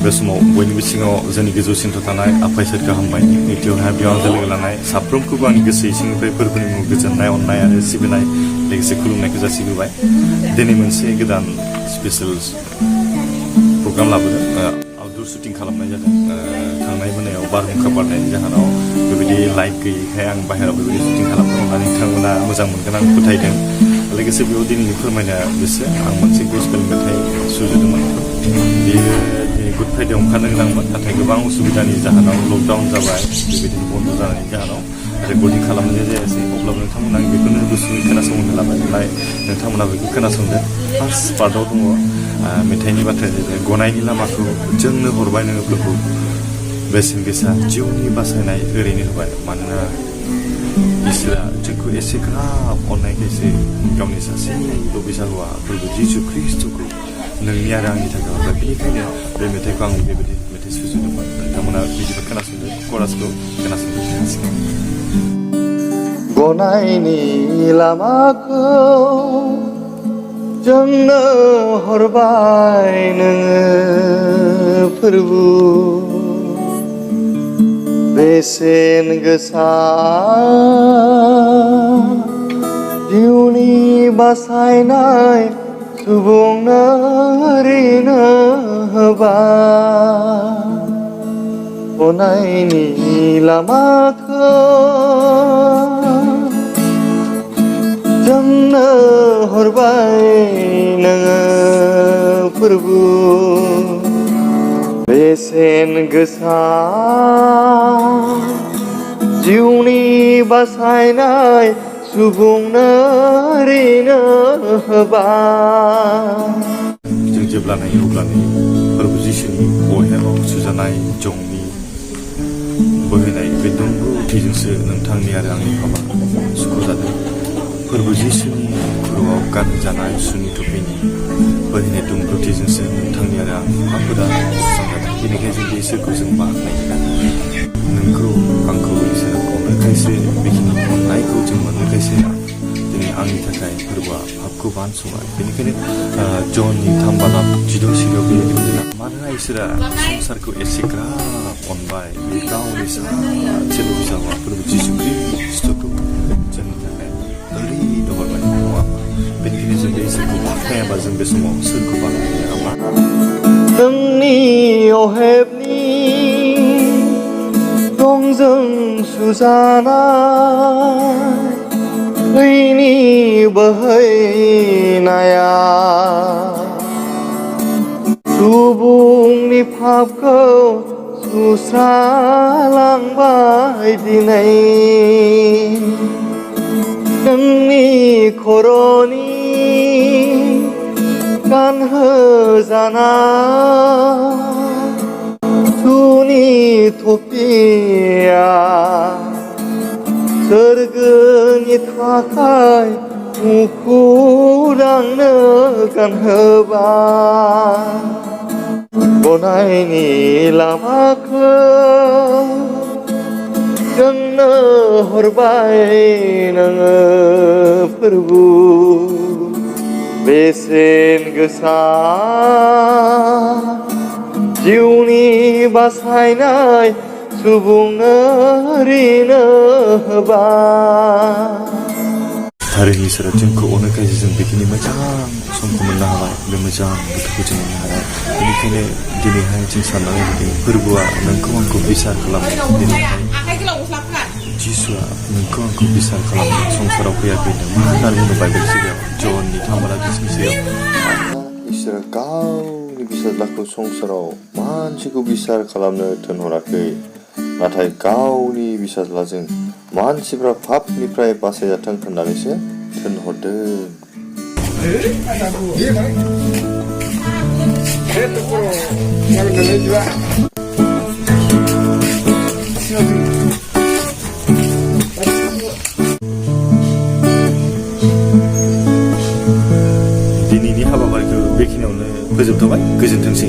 बे समाव बयनिबो सिगाङाव जोंनि गोजौसिनथ' थानाय आफा इसोरखौ हामबाय नैथियावहाय बेयाव आंजों लोगो लानाय साफ्रोमखौबो आंनि गोसो सिंनिफ्राय फोरबोनि मुङाव गोजोननाय अननाय आरो सिबिनाय लोगोसे खुलुमनायखौ जासिबोबाय दिनै मोनसे गोदान स्पेशेल प्रग्राम लाबोदों आउटडोर शुटिं खालामनाय जादों थांनाय मोनायाव बारहुंखा बारनायनि जाहोनाव बेबायदि लाइट गैयैखाय आं बाहेरायाव बेबायदि शुटिं खालामदों होननानै नोंथांमोना मोजां मोनगोन आं फोथायदों लोगोसे बेयाव दिनैनि फोरमायनो गोसो आं मोनसे गस्पेल मेथाइ सुजुदोंमोन बेयो गुड फ्राइडेआव ओंखारनो गोनांमोन नाथाय गोबां उसुबिदानि जाहोनाव लकडाउन जाबाय बेबायदिनो बन्द जानायनि जाहोनाव रेकर्डिं खालामनाय जायासै अब्लाबो नोंथांमोना आं बेखौनो गुसुङै खोनासंनो लाबाय नोंथांमोना बेखौ खोनासंदो फार्स्ट पार्टआव दङ मेथाइनि बाथ्राया जाहैबाय गनायनि लामाखौ जोंनो हरबाय नोङो प्रभु बेसेन गोसा जिउनि बासायनाय ओरैनो होबाय मानोना इसोरा जोंखौ एसेग्राब अननायखायसो गावनि सासेल' बिसा हौवा प्रभु जिसु ख्रिस्ट'खौ नोंनि आरो आंनि थाखाय हरबाय बेनिखायनो बे मेथाइखौ आं बेबायदि मेथाइ सुजुदोंमोन नोंथांमोना बिदिबा खोनासंदो करासखौ खोनासंदो गनायनि लामाखौ जोंनो हरबाय नोङो प्रभु बेसेन गोसा जिउनि बासायनाय सुबुंनो ओरैनो होबाय गनायनि लामाखौ जोंनो हरबाय नोङो प्रभु बेसेन गोसा जिउनि बासायनाय सुबुंनो ओरैनो होबाय जों जेब्ला नायो अब्लानो प्रभु जिसुनि अहेमाव सुजानाय जंनि बोहैनाय बे दुंब्रु थैजोंसो नोंथांनि आरो आंनि पापा सुखु जादों प्रभु जिसुनि खर'आव गानहोजानाय सुनि थुफिनि बोहैनाय दुंब्रु थैजोंसो नोंथांनि आरो आंनि पापफोरा सुस्रांजादों बेनिखायनो जों बे इसोरखौ जों बाख्नायो नोंखौ आंखौ इसोरा अननायखायसो बेखिनि अननायखौ जों मोननायखायसो दिनै आंनि थाखाय फोरबोआ पापखौ बानस'बाय बेनिखायनो जननि 3:16 बेबायदिनो मानोना इसोरा संसारखौ एसेग्राब अनबाय बे गावनि सासेल' बिसा हौवा प्रभु जिसु ख्रिस्ट'खौ जोंनि थाखाय ओरैनो हरबाय नङा बेनिखायनो जों बे इसोरखौ बाख्नायाबा जों बे समाव सोरखौ बाख्नायनो हामा नोंनि अहेबनि रंजों सुजानाय दैनि बोहैनाया सुबुंनि पापखौ सुस्रालांबाय दिनै नोंनि खर'नि गानहोजानाय सुनि थफिया सोरगोनि थाखाय मुखुरांनो गानहोबाय गनायनि लामाखौ जोंनो हरबाय नोङो प्रभु बेसेन गोसा जिउनि बासायनाय सुबुंनो ओरैनो होबाय थारैनो इसोरा जोंखौ अननायखायसो जों बेखिनि मोजां समखौ मोननो हाबाय बे मोजां बोथोरखौ जों मोननो हाबाय बेनिखायनो दिनैहाय जों साननानै लादों फोरबोआ नोंखौ आंखौ बिसार खालामो दिनैहाय जिसुआ नोंखौ आंखौ बिसार खालामनो संसाराव फैयाखै मा होननानै बुङो बाइबेल सिगाङाव जननि 3:16 इसोरा गावनि बिसाज्लाखौ संसाराव मानसिखौ बिसार खालामनो थिनहराखै नाथाय गावनि बिसाज्लाजों मानसिफ्रा पापनिफ्राय बासायजाथों होननानैसो थिनहरदों दिनैनि हाबाफारिखौ बेखिनियावनो फोजोबथ'बाय गोजोनथोंसै